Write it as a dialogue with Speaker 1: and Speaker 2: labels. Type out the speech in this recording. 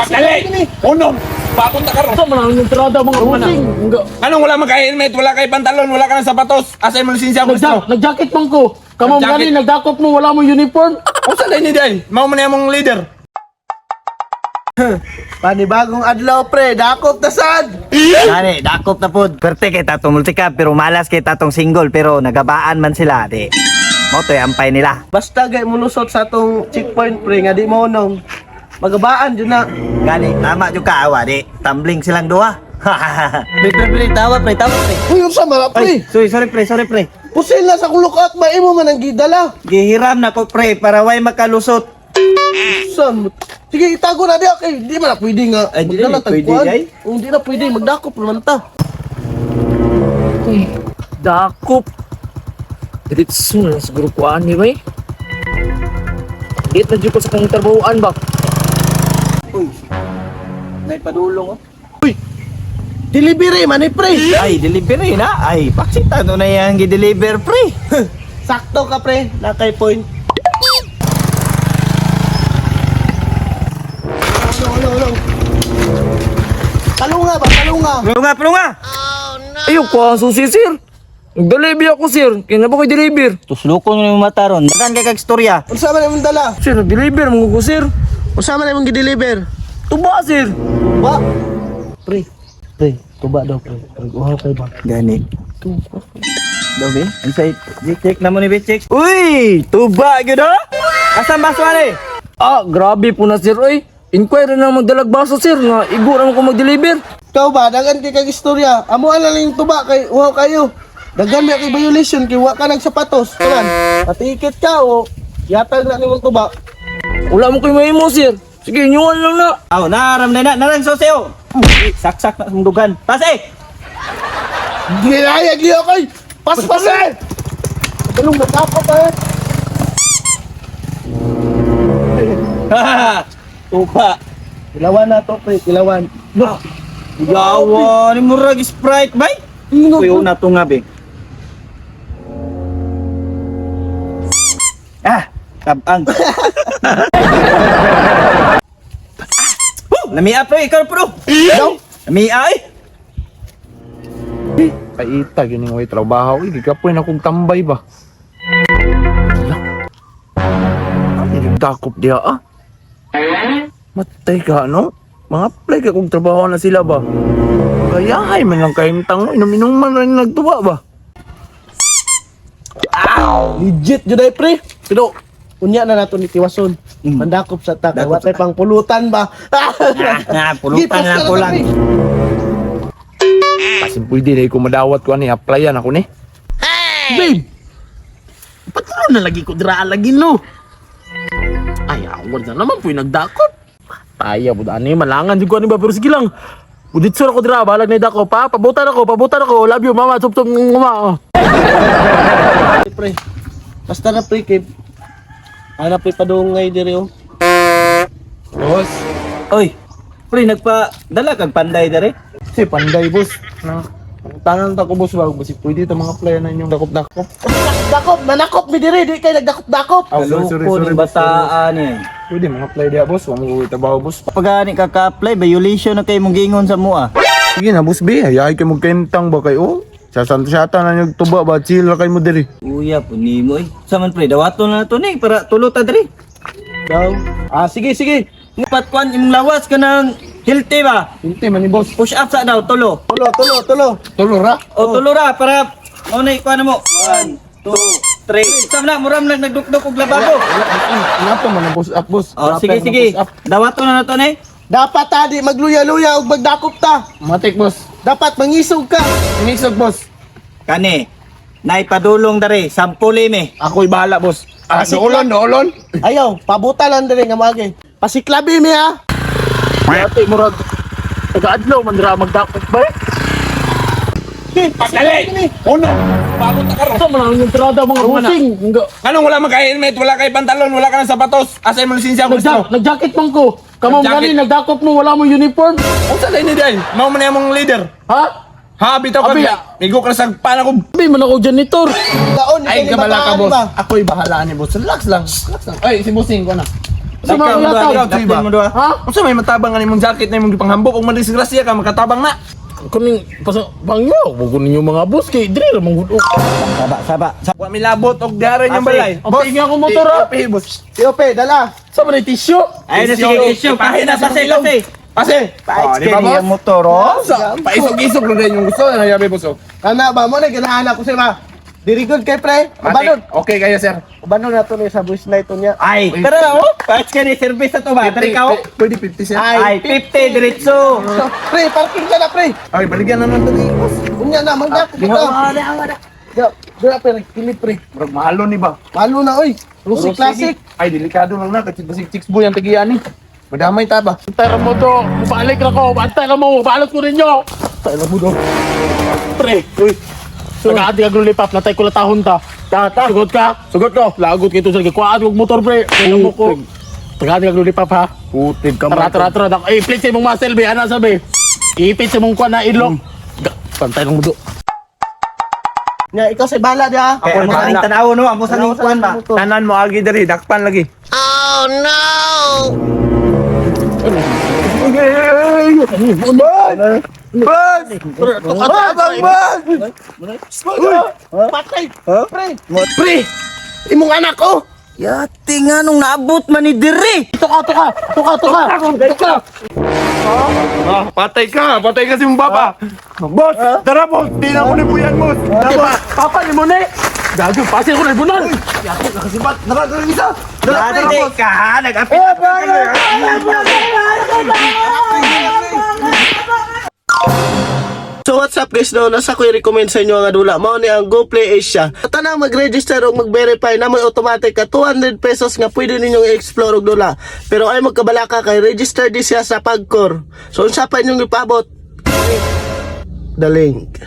Speaker 1: Pagdali! Unom! Papunta ka ron.
Speaker 2: Ito man ang entrada mga busing.
Speaker 1: Anong wala man kay helmet, wala kay pantalon, wala ka ng sapatos. Asa imong lisensya ko gusto?
Speaker 2: Nag-jacket man ko. Kamo
Speaker 1: Nag-jacket.
Speaker 2: gani nagdakop mo, wala mo uniform.
Speaker 1: Unsa day ni day? Mao man imong leader.
Speaker 3: Panibagong adlaw pre, dakop ta sad.
Speaker 4: Gani, dakop na pod. Perte kay tatong multicab pero malas kay tatong single pero nagabaan man sila di. Mo to'y ampay nila.
Speaker 3: Basta gay mulusot sa atong checkpoint pre nga di mo nong. Magabaan jud na.
Speaker 4: Gani, tama jud ka awa di. Tumbling silang duha. Pre, pre, pre, tawa pre, tawa pre.
Speaker 3: Uy, unsa man pre?
Speaker 4: Ay, sorry, sorry pre, sorry pre.
Speaker 3: Pusil na sa akong lookout, maimo man ang gidala.
Speaker 4: Gihiram na ko pre para way makalusot.
Speaker 3: Saan? Sige, itago na di kay di man na pwede nga.
Speaker 4: Ay, di na
Speaker 3: magdala tag
Speaker 4: pwede,
Speaker 3: kuwan.
Speaker 4: ay.
Speaker 3: Kung di na pwede magdakop naman ta.
Speaker 2: Dakop. Diretso na lang siguro kuan ni bay. Dito na dyan ko sa kong trabahoan ba.
Speaker 4: Naipadulong oh.
Speaker 3: Delivery man ni pre.
Speaker 4: Ay, delivery na. Ay, paksita no na yang gi-deliver pre.
Speaker 3: Sakto ka pre, nakay point. Ano, ano, ano? Palunga ba? Palunga.
Speaker 4: Palunga, palunga.
Speaker 2: Ayaw ko ang susi sir. Nag-deliver ako sir. Kaya na ba ko'y deliver?
Speaker 4: Tuslukon mo yung mata ron. Dagan kay kag istorya.
Speaker 3: Unsa man imong dala?
Speaker 2: Sir, nag-deliver mo ko sir.
Speaker 3: Unsa man imong gi-deliver?
Speaker 2: Tuba sir.
Speaker 3: Ba? Pre, pre, tuba daw pre. Uhaw kay ba?
Speaker 4: Gani. Daw be, inside. Check na mo ni be, check. Uy, tuba gyud oh. Asa ang baso ani?
Speaker 2: Ah, grabe po na sir oy. Inquiry na magdalag baso sir nga igo ra man ko mag-deliver.
Speaker 3: Ikaw ba, dagan kay kag istorya. Amo ala lang yung tuba kay uhaw kayo. Dagan na kay violation kay wa ka nagsapatos. Tanan, patikit ka o yatag na nimong tuba.
Speaker 2: Wala mo ko'y mahimo sir. Sige, inyuan lang na.
Speaker 4: Aw, naram na na, narang sosyo. Saksak na sundugan. Pase.
Speaker 3: Ginayag niyo kay paspasin. Anong matapos pa?
Speaker 4: Tuba.
Speaker 3: Kilawan na to pre, kilawan.
Speaker 4: No. Yawa, ni murag Sprite bay. Kuyo na to nga be. Ah, tabang. Oh, lamia pre, ikaw pro.
Speaker 3: Daw,
Speaker 4: Lamia eh.
Speaker 1: Kaita gyud ning way trabaho, eh gikapoy na kog tambay ba. Hala. Ang dakop diha ah. Matay ka no? Mga apply ka kog trabaho na sila ba? Gayahay man lang kayong tango, inom-inom man rin nagtuwa ba?
Speaker 3: legit jud ay pre. Pero unya na nato ni Tiwason. Mandakop sa ta kay
Speaker 4: Dakop
Speaker 3: wa tay pang pulutan ba.
Speaker 4: Ah, pulutan
Speaker 3: Gipas
Speaker 4: lang
Speaker 3: ka na
Speaker 4: kulang.
Speaker 3: pre.
Speaker 1: Pasin pwede na ko madawat ko ani applyan ako ni.
Speaker 2: Babe! Patro na lagi ko dira lagi no. Ay, award na naman po yung nagdakop. Taya po ani malangan jud ko ani ba pero sige lang. Uditso ako dira balag na dako pa. Pabutan ako, pabutan ako. Love you mama, tup tup mama. Oh.
Speaker 3: Pre. Basta na pre kay ana pre padungay diri oh.
Speaker 1: Boss,
Speaker 4: Oy, pre nagpa dala kag panday dere.
Speaker 1: si panday boss. Na tanan ta ko boss ba kasi pwede ta mga applyan na inyong dakop-dakop.
Speaker 3: Dakop, nanakop mi diri di kay nagdakop-dakop.
Speaker 1: Ah, sorry, sorry,
Speaker 4: Kaloko
Speaker 1: sorry,
Speaker 4: ni
Speaker 1: boss, sorry.
Speaker 4: bataan eh.
Speaker 1: Pwede mga apply diha boss, wa mo ko trabaho boss.
Speaker 4: Pagani ka ka-apply violation na kay mong giingon sa mua.
Speaker 1: Sige na boss B, hayahay kay magkentang ba kayo? Sa Santa Sata na nyo tuba ba, chill ra kayo mo diri.
Speaker 4: Uya po nimo eh. Saman pre dawaton na to ni para tulo ta diri.
Speaker 3: Daw. Ah, sige, sige.
Speaker 4: Pat kwan imong lawas ka ng healthy ba?
Speaker 1: Hindi man ni boss.
Speaker 4: Push up sa daw tulo.
Speaker 3: Tulo, tulo, tulo.
Speaker 1: Tulo ra.
Speaker 4: O tulo ra para mo na ikuan na mo. 1 2 3. Sam na muram lang nagdukduk og lababo.
Speaker 1: Wala pa man ang boss up boss.
Speaker 4: O
Speaker 1: Wala
Speaker 4: sige
Speaker 1: pa man ang
Speaker 4: sige.
Speaker 1: push up.
Speaker 4: Dawaton na na to ni.
Speaker 3: Dapat ta di magluya-luya ug magdakop ta.
Speaker 1: Matik boss.
Speaker 3: Dapat mangisog ka.
Speaker 1: Inisog boss.
Speaker 4: Kani. Naipadulong dere sampuli mi.
Speaker 1: Ako'y bahala boss. Ah, doolon, doolon.
Speaker 3: Ayaw, pabuta lang diri nga magi. Pasiklabi mi ha.
Speaker 2: Dati murag taga-adlaw man dira magdakop ba.
Speaker 1: Pagdali! Uno! Papunta ka ron.
Speaker 2: Ito man ang entrada mga busing.
Speaker 1: Anong wala man kay helmet, wala kay pantalon, wala ka ng sapatos. Asa imong lisensya ko gusto?
Speaker 2: Nag-jacket man ko. Kamo
Speaker 1: Nag-jacket.
Speaker 2: gani nagdakop mo, wala mo uniform.
Speaker 1: Unsa day ni day? Mao man imong leader.
Speaker 2: Ha?
Speaker 1: Ha, bitaw ka.
Speaker 2: Abi, ah.
Speaker 1: Migo ka sa pana ko.
Speaker 2: Abi man ako janitor.
Speaker 3: Daon
Speaker 1: Ay,
Speaker 3: ni
Speaker 1: kabala ka
Speaker 3: bataan
Speaker 1: boss.
Speaker 3: ba?
Speaker 1: Ako'y bahala ni boss. Relax lang. Relax lang. Ay, si bossing ko na.
Speaker 2: Sa mga yatag.
Speaker 1: Ikaw, ba?
Speaker 4: Mo duha.
Speaker 2: Ha?
Speaker 1: Unsa may matabang ani imong jacket na imong gipanghambok ug madisgrasya ka makatabang na.
Speaker 2: Kuning pasa pangyo, wag ko ninyo mga boss kay diri ra man gud.
Speaker 4: Saba, saba.
Speaker 1: Wa milabot og diara niyang balay.
Speaker 2: Ang pahinga ko motor ha.
Speaker 1: Eh, boss.
Speaker 3: Iope, dala.
Speaker 2: Sa man tissue.
Speaker 4: Ay na sige, tissue. Pahin na pase, pase.
Speaker 1: Pase. Oh, di ba,
Speaker 4: Pa-extend
Speaker 1: boss?
Speaker 4: yung motor, oh.
Speaker 1: Sa paisog-isog lang din yung gusto na yabi boss. Oh.
Speaker 3: Kana ba mo na ganahan ako sa ba? Diri good kay pre. Ubanon.
Speaker 1: Matik. Okay kayo, sir.
Speaker 3: Ubanon na to ni sa voice night to niya.
Speaker 4: Ay, tara oh. Pa-extend ni service na to ba? Tara ikaw.
Speaker 1: Pwede 50, sir.
Speaker 4: Ay, 50 diretso.
Speaker 3: Pre, parking ka na pre.
Speaker 1: Ay, baligyan na lang to ni boss.
Speaker 3: Unya na mangdako ka. Dira, dira pre, kilit pre.
Speaker 1: Murag mahalo ni ba?
Speaker 3: Malo na oy. Rusi Classic.
Speaker 1: Ay, delikado lang na kasi basig chicks boy ang tagiyan ni. Madamay ta ba?
Speaker 2: Antay ra mo to. Mubalik ra ko. Antay ra mo. Balot ko ninyo. Antay ra mo do. Pre, uy. Tagaan ka lollipop, natay ko latahon ta. Ta, ta. Sugod ka.
Speaker 1: Sugot ko.
Speaker 2: Lagot kay to sa gikuan og motor pre. Kaya mo ko. Tagaan ka lollipop ha.
Speaker 1: Putig ka.
Speaker 2: Tara, tara, tara. Eh, please imong muscle be ana sabi. Ipit sa mong kuan na ilok. Pantay lang mo do.
Speaker 3: Nya ikaw sa bala dia.
Speaker 4: Kaya amo sa ning tanaw no, amo sa ning kuan ba.
Speaker 1: Tanan mo agi diri, dakpan lagi. Oh no! Bas! Bas! Bas!
Speaker 3: Patay. Pre. Pre. Imong anak oh.
Speaker 4: Yati nga nung naabot man ni diri.
Speaker 2: Tuka, tuka. Tuka, tuka. Tuka.
Speaker 1: Ah, patay ka! Patay ka si mong papa! Boss! Tara boss! Di na ako nibuyan, boss! Tara boss!
Speaker 2: Papa ni mo na. Gago, pasin ko na bunan.
Speaker 1: Nakasibat! Nara, tara isa! Tara, tara
Speaker 4: Dati
Speaker 1: boss!
Speaker 4: ka ha, nag-apit.
Speaker 3: So what's up guys no, nasa ko i-recommend sa inyo nga dula. Mao ni ang Go Play Asia. Tanang mag-register og mag-verify na may automatic ka 200 pesos nga pwede ninyong i-explore og dula. Pero ay magkabalaka kay register di siya sa Pagcor. So unsa pa inyong ipabot? Click the link.